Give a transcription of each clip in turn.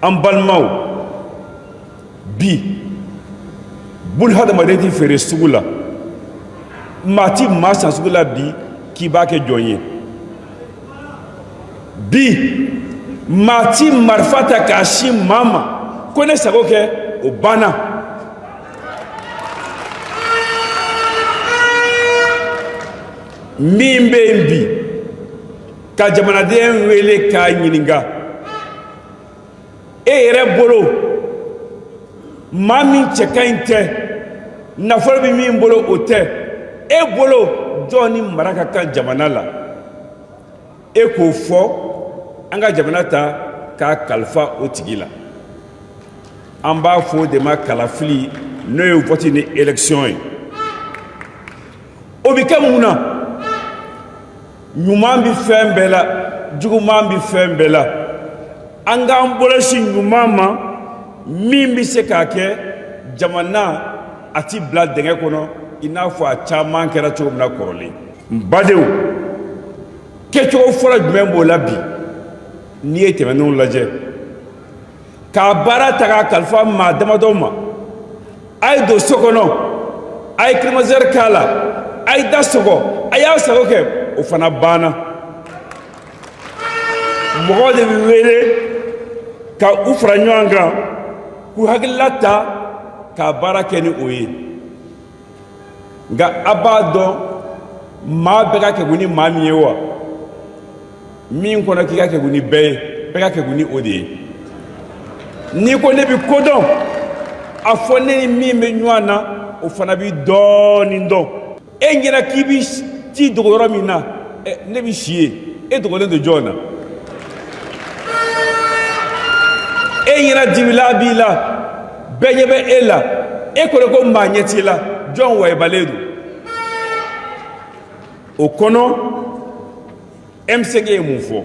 An balimaw, bi buna hadamaden tɛ feere sugu la, maa ti maa san sugu la bi k'i b'a kɛ jɔn ye. Bi maa ti marifa ta k'a sin maa ma ko ne sago kɛ, o banna. Min bɛ yen bi ka jamanaden wele k'a ɲininka, e yɛrɛ bolo maa min cɛ ka ɲi tɛ, nafolo bɛ min bolo o tɛ, e bolo jɔn ni mara ka kan jamana la? E k'o fɔ, an ka jamana ta k'a kalifa o tigi la. An b'a fɔ o de ma kalafili, n'o ye vote ni élection ye. O bɛ kɛ mun na? Ɲuman bɛ fɛn bɛɛ la, juguman bɛ fɛn bɛɛ la. An k'an bolo sin ɲuman ma, min bɛ se k'a kɛ jamana a ti bila dingɛ kɔnɔ i n'a fɔ a caman kɛra cogo min na kɔrɔlen. N badenw, kɛcogo fɔlɔ jumɛn b'o la bi? N'i ye tɛmɛnenw lajɛ, k'a baara ta k'a kalifa maa damadɔ ma, a ye don so kɔnɔ, a ye climatiseur k'a la, a ye da sɔgɔ, a y'a sago kɛ, o fana banna. Mɔgɔw de bɛ wele ka u fara ɲɔgɔn kan k'u hakilila ta k'a baara kɛ ni o ye. Nka a b'a dɔn maa bɛɛ ka kɛgun ni maa min ye wa, min kɔnɔ k'i ka kɛgun ni bɛɛ ye, bɛɛ ka kɛgun ni o de ye. N'i ko ne bɛ ko dɔn, a fɔ ne ni min bɛ ɲɔgɔn na, o fana bɛ dɔɔnin dɔn. E ɲɛna k'i bɛ t'i dogo yɔrɔ min na, ne bɛ si yen, e dogolen don jɔn na? E ɲɛna dibila b'i la, bɛɛ ɲɛ bɛ e la, e ko ko maa ɲɛ t'i la, jɔn wayibalen don o kɔnɔ? M5 ye mun fɔ?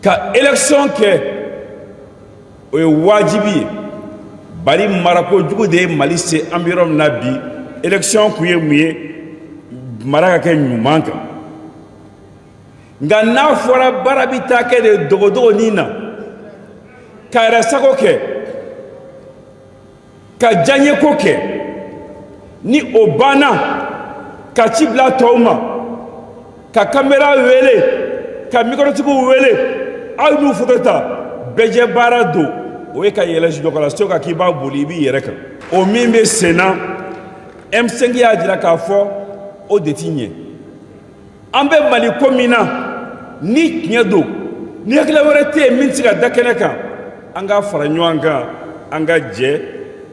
Ka élection kɛ, o ye wajibi ye, bari marako jugu de ye Mali se an bɛ yɔrɔ min na bi. Élection kun ye mun ye? Mara ka kɛ ɲuman kan. Nka n'a fɔra baara bɛ taa kɛ de dogodogonin na, ka yɛrɛ sago kɛ, ka diyaɲeko kɛ, ni o banna, ka ci bila tɔw ma, ka kamera wele, ka mikorotigiw wele, aw n'u foto ta, bɛɛjɛ baara don. O ye ka yɛlɛ sunɔgɔla kan k'i b'a boli i b'i yɛrɛ kan. O min bɛ sen na, M5 y'a jira k'a fɔ o de ti ɲɛ. An bɛ Mali ko min na, ni tiɲɛ don, ni hakilila wɛrɛ tɛ yen min tɛ se ka da kɛnɛ kan, an ka fara ɲɔgɔn kan, an ka jɛ,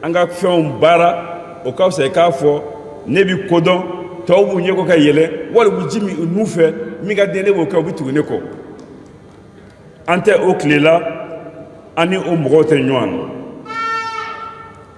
an ka fɛnw baara. O ka fisa i k'a fɔ ne bɛ ko dɔn, tɔw b'u ɲɛ ko ka yɛlɛ, wali u bɛ ji min u nun fɛ, min ka di ne b'o kɛ, u bɛ tugu ne kɔ. An tɛ o tile la, an ni o mɔgɔw tɛ ɲɔgɔn na.